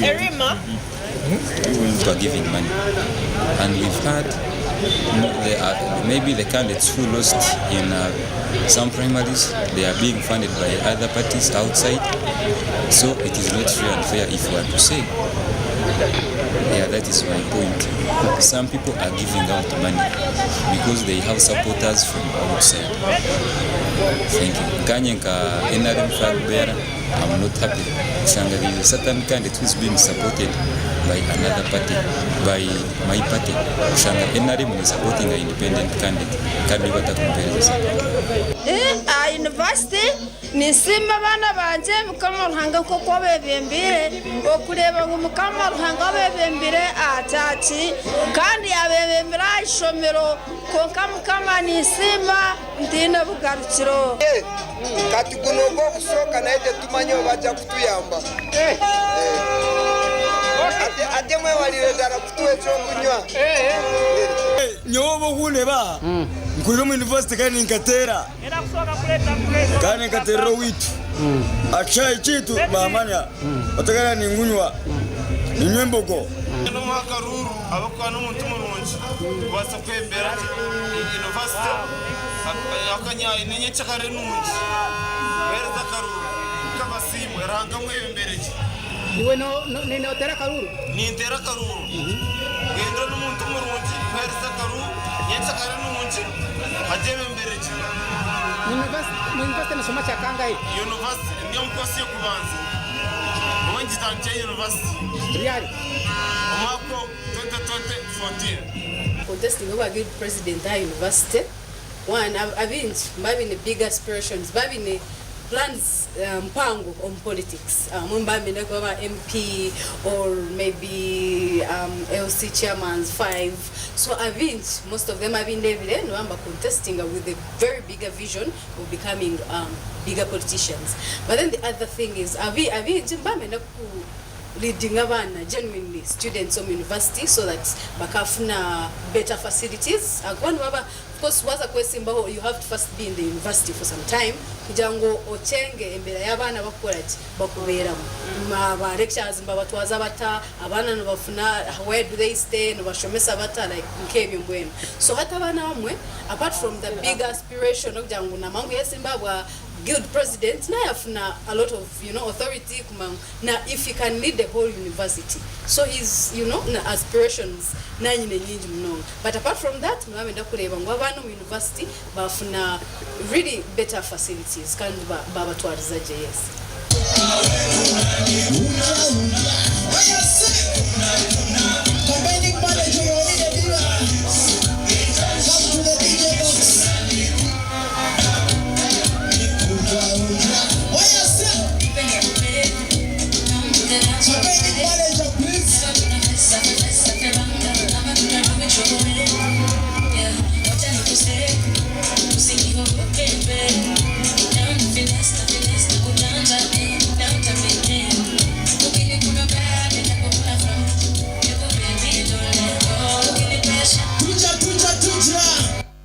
Erima. Who are giving money and we've had maybe the candidates who lost in some primaries they are being funded by other parties outside so it is not free and fair if we are to say yeah that is my point some people are giving out money because they have supporters from outside thank you nkanye nka NRM flag bearer I'm not happy kushanga there is a certain candidate who is being supported by another party by my party kushanga NRM ne supporting a independent candidate kandi batakumpereza support. Aha university ninsiima abaana bangye mukama Ruhanga nkoku abebembeire okureeba ngu mukama Ruhanga abebembeire aha church kandi yabebembera aha ishomero kwonka mukama ninsiima ntaine bugarukiro. Kati guno ogw'okusooka naye tetumanya oba aja kutuyamba. Ate mwebalire ddala kutuwa eky'okunywa. Nyowe obu okundeeba aha, nkurire omu yunivasite kandi ninkateera kandi nkateerera owaitu. Aha kishaayi kyaitu baamanya otagarira ningunywa, niinywa embogo. N'omuha akaruuru ahabw'okuba n'omuntu murungi kubaasa kwebembera yunivasite akanya aine nyekyakare nungi kuheereza akaruuru kabasiimwe Ruhanga amwebembere gye. Iwe noteera akaruuru? Ninteera akaruuru. Bwendwa n'omuntu murungi kuheereza akaruuru nyekyakare nungi agyebembere gye. Mu yunivasite noshoma kyakangahi? Yunivasite ndi omu koosi y'okubanza. Nyowe ngitandikire yunivasite. Ryari? Omwaka ogu 2020 14. Contesting obwa guild president aha university one abaingi nibaba baine big aspirations nibaba baine plans mpango omu politics abamwe nibaba nibenda kuba ba MP or maybe LC chairmans 5 so abaingi most of them abindeebire nibaba niba contestinga with a very bigger vision of becoming bigger politicians but then the other thing is abaingi nibaba nibenda ku leadinga abaana genuinely students omu university so that bakafuna better facilities ahakuba nibaba of course waza kwesimbaho you have to first be in the university for some time kugira ngu okyenge embeera y'abaana bakukora ki bakubeeramu ba lecturers nibabatwaza bata abaana nibafuna where do they stay nibashomesa bata like nk'ebyo mbwenu so hati abaana abamwe apart from the big aspiration okugira ngu namara ngu yesimba ahabwa guild president naye afuna a lot of you know authority kumanya ngu na if he can lead the whole university so his you know na aspirations nanyine nyingi munonga but apart from that nibaba nibenda kureeba ngu abaana omu university bafuna really better facilities kandi babatwariza gye yes.